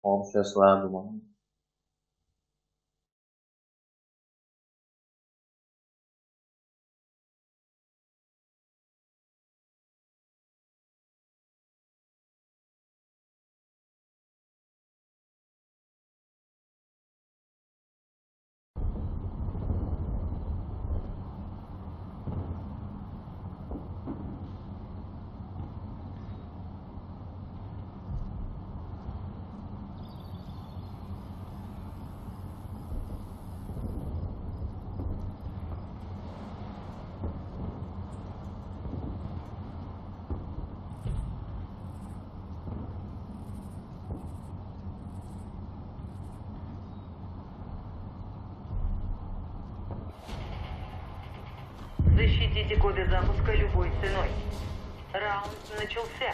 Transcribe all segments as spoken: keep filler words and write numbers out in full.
По-моему, сейчас лагу. Защитите коды запуска любой ценой. Раунд начался.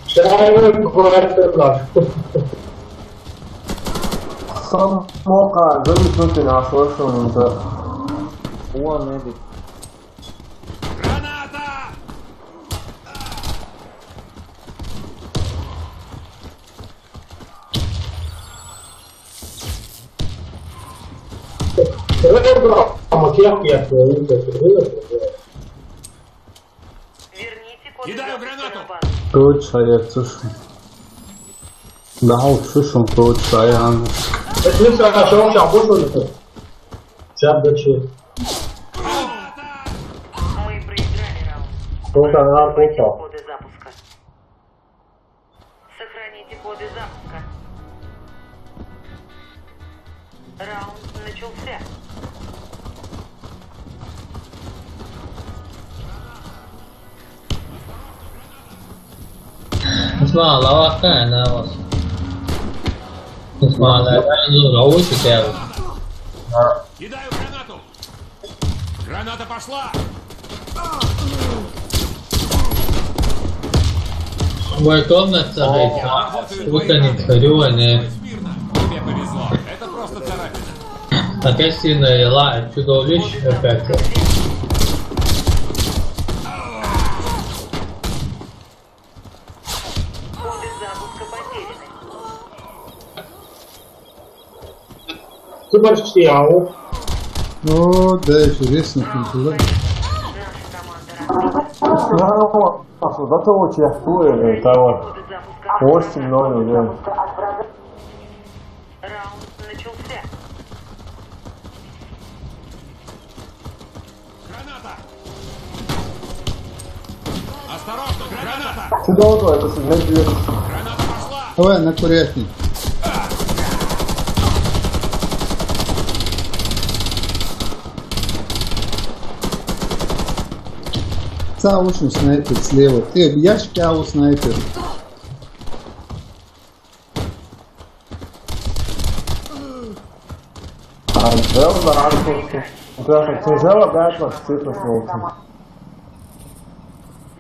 Şair kuartırlar. Samoka, zovem slučajno, našao sam unutra. Ovo ne bi. Granata! Кидаю гранату! Точно, я слышу. Да, вот слышу, точно, я. Это не хорошо, он сейчас вышел. Сейчас дальше. Мы проиграли раунд. Кто-то она Сохраните коды запуска. Сохраните коды запуска. Раунд начался. Usman, lava akka na was. Usman, lava zo rawu chutya. Кидаю гранату. Граната пошла. Ой, комната. Работают. Тут они боеприпасы. Тебе повезло. Это просто царапина. Опять сильно ела чудовищ опять. Коды запуска потеряны. Ты почти ау. О, да, интересно, как было. Наша команда разбита. Здорово. До того, чья тура, того. Коды запуска. Восемь ноль, да. Раунд начался. Граната! Осторожно, граната! Сюда вот, это сигнал. Граната пошла! Давай, на курятник. Ца очень снайпер слева. Э, ящик, а у снайпер. Анжела, Анжела, Анжела, да, это сыпет волчий.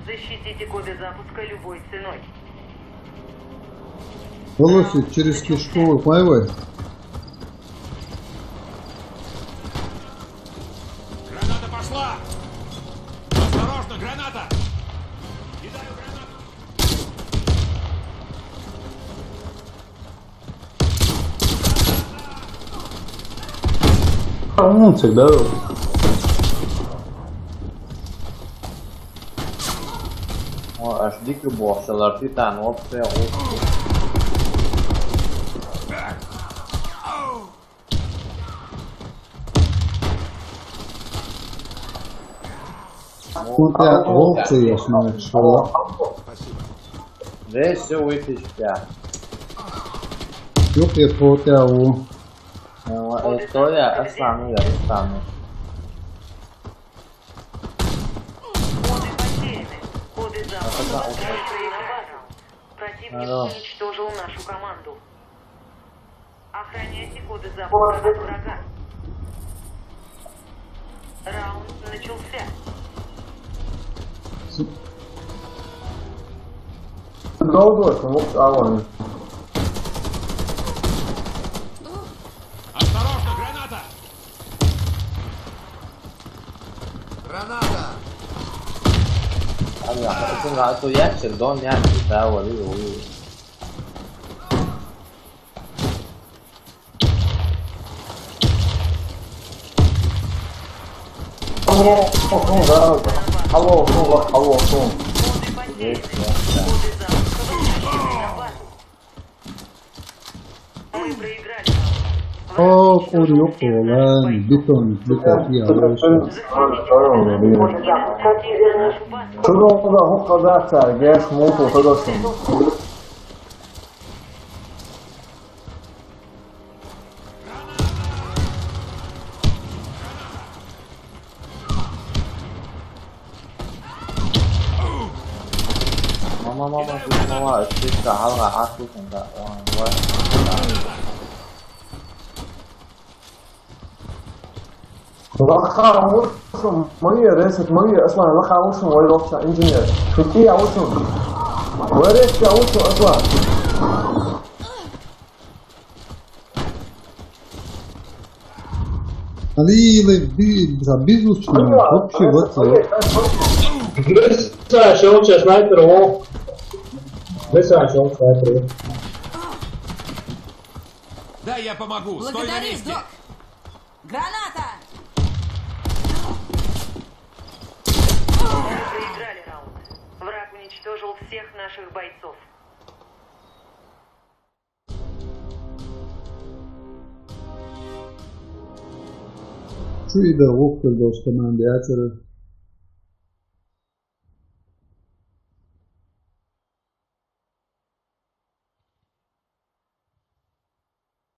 Защитите коды запуска любой ценой. Волосы через кишку, понимаешь? Граната пошла! Осторожно, граната! Кидаю гранату! А, ну, всегда. O, аш дики бохшалар, титан, вообще, вообще. Вот я, овцы я смотрю, что. Здесь все вытащить, да. Yok ya, вот я у. Э, э, то я остану, я остану. Коды потеряны. Коды запуска. Противник уничтожил нашу команду. Охраняйте коды запуска от врага. Раунд начался. Долго, ну, а вон. Осторожно, граната! Граната! Allora, sono andato io, c'è il don e anche stavo lì, lui. Алло, алло, алло, алло, алло. Годы потеряны. Годы запуска выходит на базу. Мы проиграли. Oh, kuri yok olan, bir ton, bir ton, ya, Захватили нашу базу. Şurada o kadar terbiye, small ortada olsun. Mama, mama, mama, mama, it's just a halga, I think that one. What? Laqa vursun, mıya reset, mıya aslan, laqa vursun, vay lokça, engineer. Türkiye vursun. Vay reset vursun, aslan. Ali ile bir, bir, bir uçtum. Çok şey bak ya. Gde se šel će snajper ovo? Gde se šel snajper ovo? Да, я помогу. Стой на Благодарю, месте. Док. Граната! Мы проиграли раунд. Враг уничтожил всех наших бойцов. Şu ide okul dostum ben de yatırır.